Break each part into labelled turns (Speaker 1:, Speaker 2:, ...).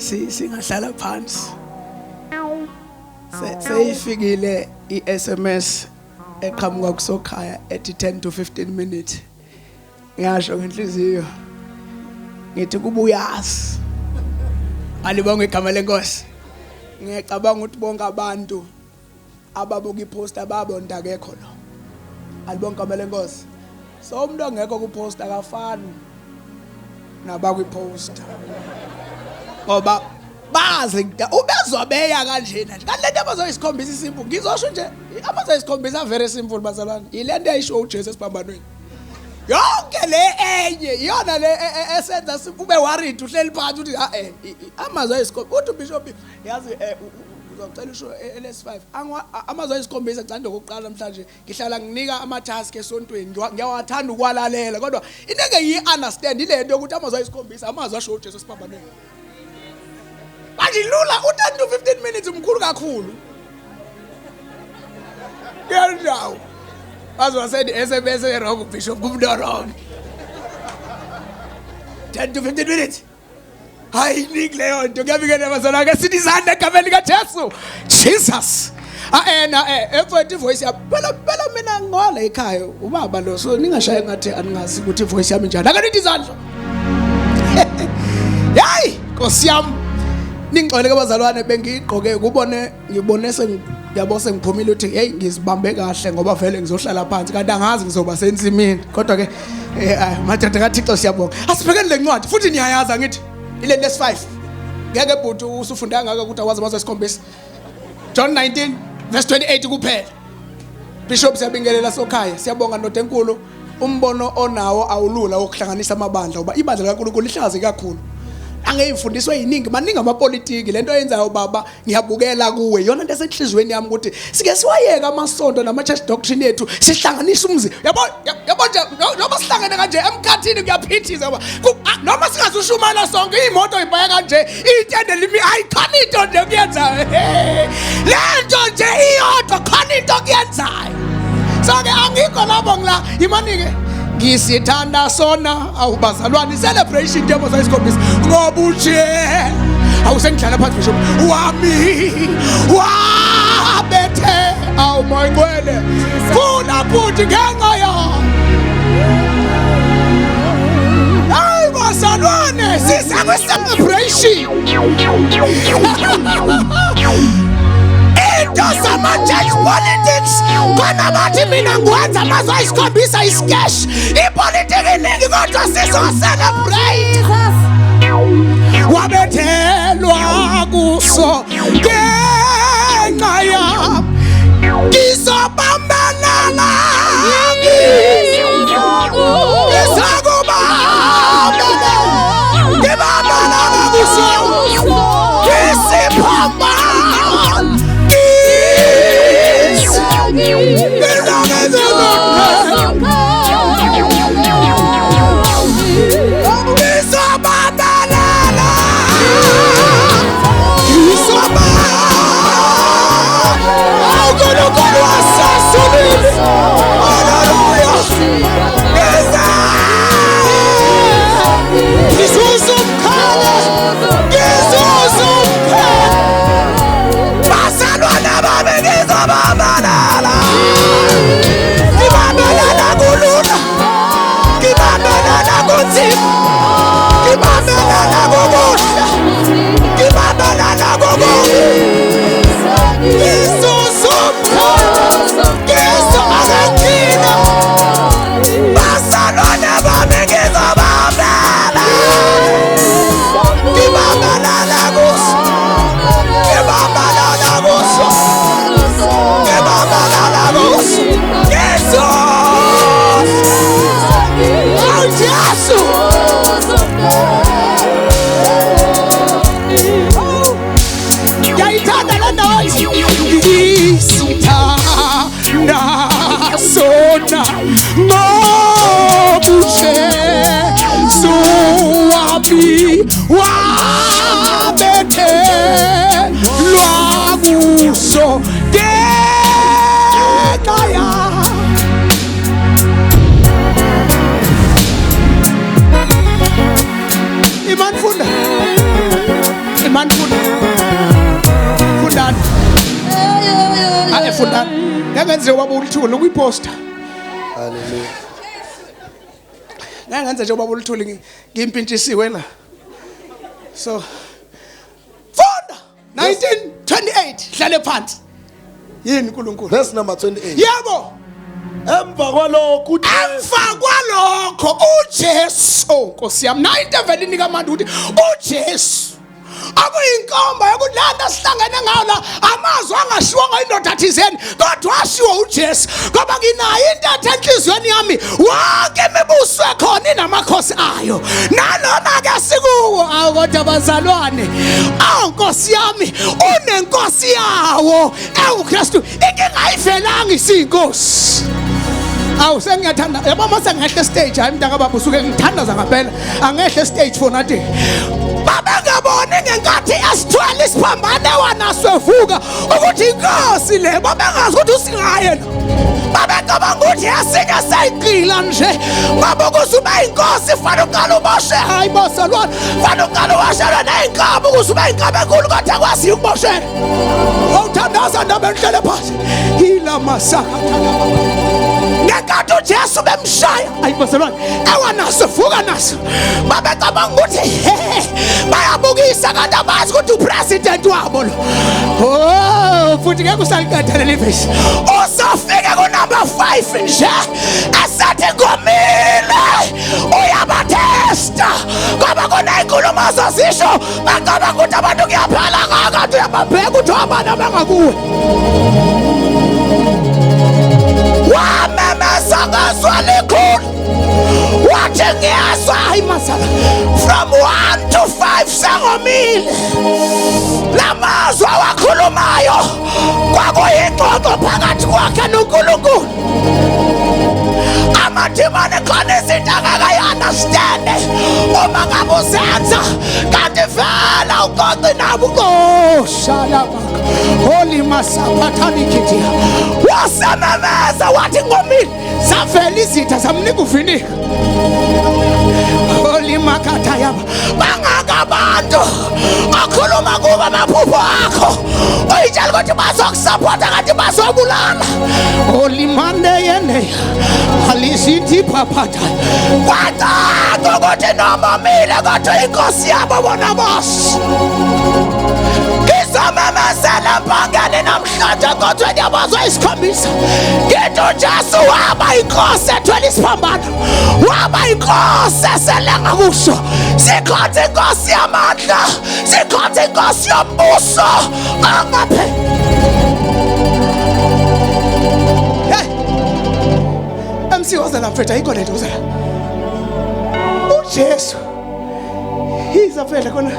Speaker 1: Singahlala phansi. Seyifikile iSMS eqhamuka kusokhaya ethi 10 to 15 minutes. Ngiyasho ngenhliziyo. Ngithi kubuyazi. Alibonge igama lenkosi. Ngiyacabanga ukuthi bonke abantu ababuka ipost ababona akekho lo. Alibonge igama lenkosi. So umuntu ongekho ku post akafani nabakwi post. Ngoba bazi ubezwa beya kanjena nje. Kanti lento abazoyisikhombisa isimple ngizosho nje abazoyisikhombisa very simple bazalwane. Yilento eyisho uJesu esiphambanweni. Yonke le enye iyona le esenza ube worried uhleli phansi uthi ah eh amazwi ayisikhombisa uthi bishop yazi uzocela usho LS5 amazwi ayisikhombisa ngicanda okokuqala namhlanje ngihlala nginika ama task esontweni ngiyawathanda ukwalalela kodwa into engeyi understand ile nto yokuthi amazwi ayisikhombisa amazwi asho uJesu esiphambanweni manje lula u10 to 15 minutes umkhulu kakhulu kuyandawo baze wasend SMS e-wrong bishop kumuntu wrong 10 to 15 minutes hayi iningi leyo nto kuyabikela bazalwane ke sithi izandla egameni likaJesu Jesus aena emfowethu ivoice yami phela phela mina ngwala ekhaya ubaba lo so ningashaye ngathi aningazi ukuthi ivoice yami njani ake nithi izandla yayi nkosi yami ningixolele ke bazalwane bengigqoke kubone ngibone sengiyabo sengiphumile ukuthi hey ngizibambe kahle ngoba vele ngizohlala phansi kanti angazi ngizoba sensimini kodwa ke eh, madoda kaThixo siyabonga asibhekeni le ncwadi futhi niyayazi angithi ile lesi 5 ngeke bhuti usufunda ngaka ukuthi awazi amazwi asikhombisa John 19 verse 28 kuphela Bishop siyabingelela sokhaya siyabonga ndoda enkulu umbono onawo awulula wokuhlanganisa amabandla ngoba ibandla likaNkulunkulu lihlaze kakhulu angeyimfundiso eziningi maningi amapolitiki lento oyenzayo baba ngiyabukela kuwe iyona into esenhlizweni yami ukuthi sike siwayeka amasonto nama-church doctrine ethu sihlanganise umzi yabo yabo nje noma sihlangene kanje emkhathini kuyaphithiza ngoba noma singazushumayela sonke iy'moto ibhaya kanje itende limi hayi khona into nje kuyenzayo le nto nje iyodwa khona into kuyenzayo so-ke angikho lapho ngila imanike ngisithanda sona awubazalwane celebration into sayisikhombisa ngoba uje awusengidlala phansi bishop wami wabethe awu moyingcwele funa futhi ngenxa ya hayi bazalwane sisakwi-celebration into zama-church politics khona bathi mina ngiwenza amazwi ayisikhombisa isikeshi ipolitiki iningi kodwa sizo-celebrate wabethelwa kuso ngenxa yam ngizobambelela ngizakubambelela ngibambelela kuso ngisiphambano Bazalwane bami ngizobabalala Ngibambelana kulula Ngibambelana kunzima Ngibambelana kukuhle Ngibambelana kukubi Ngizuzumkhala Ngizobakhina Bazalwane bami ngizobambela Ngibambelana kuso Ngibambelana kuso Ngibambelana kuso Jesus Oh Jesu Ngiyayithanda le ndawo Ngisithanda sona ngobujesu wami wabethelwa kuso ngenxa yami Imani funda. Imani Ngeke ngenze ubaba uLuthuli ukuyiposta.
Speaker 2: Hallelujah.
Speaker 1: Ngeke ngenze nje ubaba uLuthuli ngimpintshisiwe la. So funda 1928 hlale phansi. Yini uNkulunkulu?
Speaker 2: Verse number 28.
Speaker 1: Yebo.
Speaker 2: Emva kwalokho uJesu
Speaker 1: Emva kwalokho uJesu Nkosi yami nayo into evele inika amandla ukuthi uJesu akuyinkomba yokuthi le nto sihlangene ngayo la amazwi angashiwonga indoda thizeni kodwa ashiwo uJesu ngoba nginayo into ethi enhliziyweni yami wonke imibuso ekhona inamakhosi ayo nalona ke sikuwo awu kodwa bazalwane awu nkosi yami unenkosi yawo ewuKristu inkinga ayivelanga isiyinkosi awu sengiyathanda yabo uma sengehle stage hayi mntaka baba usuke ngithandaza ngampela angehle stage for nothing babengaboni ngenkathi esithwele isiphambane wanaso evuka ukuthi inkosi le babengazi ukuthi usingaye lo babecabanga ukuthi esinye seyigqila nje ngoba ukuze ube inkosi fanele uqale uboshe hayi bosalwana fanele uqale uboshelwe ney'nkabi ukuze ube inkabi enkulu kodwa akwaziyo ukuboshelwa Wawuthandaza ndaba enhlele phansi. Ila masaka ngenkathi uJesu bemshaya ayi bazalwane ewa naso vuka naso babecabanga ukuthi bayabukisa kanti abazi ukuthi upresident wabo lo oh futhi ngeke usaliqeda leli vesi usafike kunumber 5 nje esethi ngomile uyabathesta ngoba kuneyinkulumo azozisho bacabanga ukuthi abantu kuyaphela kanti uyababheka ukuthi obani abangakuwe wamemeza ngezwi elikhulu wathi ngiyezwa hayi masala from 1 to 5 sengomile la mazwi awakhulumayo kwakuyingxoxo phakathi kwakhe noNkulunkulu amadimoni khona izinto angakayi-understande uma ngabe uzenza kanti vele uxoxi nabo uqoshalabaka holy masaphathanikhidia wasememeza wathi ngomile zavela izitha zamnika uvinika holy makatha yaba bangaka abantu okhuluma kuba amaphupho akho uyitshela ukuthi bazokusaphotha kanti bazobulala olimande yeneya alisithi phaphatha kwacaca ukuthi noma mile kodwa inkosi yabo bona basi ngizomemezela empangeni namhlanje kodwa ngiyabazwa isikhombisa ngithi ujesu waba inkosi ethwele isiphambano waba inkosi eselenga kusho sikhonza inkosi yamandla sikhonza inkosi yombuso angaphe hey MC woza la mfethu ayikho lento woza la uJesu yiza mfethu khona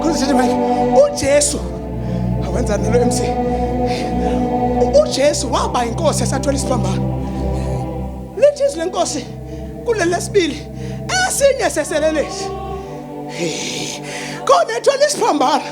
Speaker 1: khona sithe manje uJesu awenzani lo MC uJesu waba inkosi esathwele isiphambano lithi izwi lenkosi kuleli lesibili esinye seselelesi khona ethwele isiphambano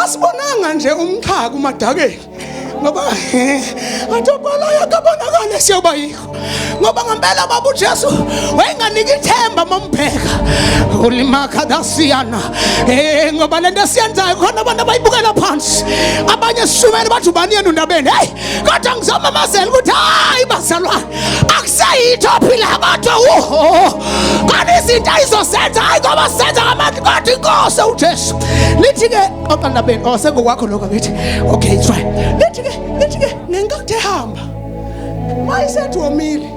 Speaker 1: asibonanga nje umxhaka umadakeni ngoba athi obhalayo akabonakale siyoba yikho ngoba ngempela baba uJesu wayenganiki ithemba mombheka ulimakadasiyana eh ngoba lento esiyenzayo khona abantu abayibukela phansi abanye sishumele bathi ubani yena undabeni hey kodwa ngizomemezela ukuthi hayi bazalwane akuseyitho ophila kodwa uho kanti izinto ayizosenza hayi ngoba senza ngamandla kodwa inkosi uJesu lithi ke oqa ndabeni oh sengokwakho lokho ngithi okay it's fine lithi ke lithi ke ngenkathi ehamba mayisethi womile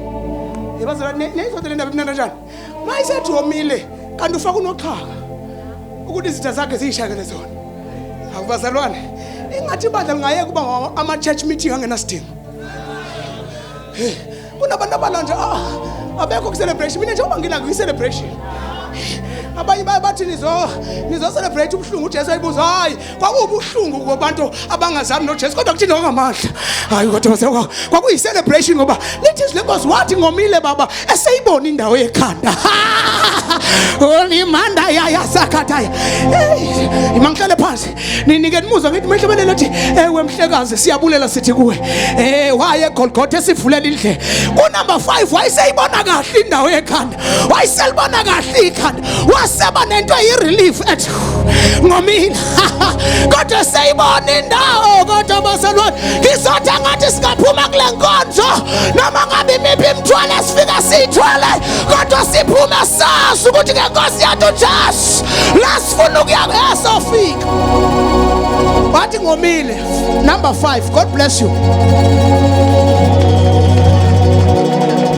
Speaker 1: yebazalwane neyizodwa le ndaba imnandi kanjani mayisethi womile kanti ufaka unoxhaka ukuthi izitha zakhe ziyishakele zona akubazalwane ingathi ibandla lingayeka ukuba ama-church meeting angenasidingo kunabantu abalanje ah, abekho ku-celebration mina njengoba ngila kwi-celebration abanye baye bathi nizo nizo celebrate ubuhlungu uJesu ayibuza hayi kwakuwubuhlungu kubantu abangazani noJesu kodwa kuthina kwangamandla hayi kodwa kwakuyi celebration ngoba lithi izwi lenkosi wathi ngomile baba eseyibona indawo yekhanda olimanda yayasakhathaya hey imangihlale phansi ninike nimuzwa ngithi mehlebelele ethi ewe mhlekazi siyabulela sithi kuwe eh waye eGolgotha esivulela indlela ku number 5 wayeseyibona kahle indawo yekhanda wayeselibona kahle ikhanda Waseba nento eyi-relief ethi ngomile, kodwa seyibona indawo. Kodwa bazalwane, ngizothi angathi singaphuma kule nkonzo, noma ngabe imiphi imithwalo esifika siyithwale, kodwa siphume sazi ukuthi ngenkosi yethu uJesu la sifuna ukuya esofika. Wathi ngomile. Number 5, God bless you.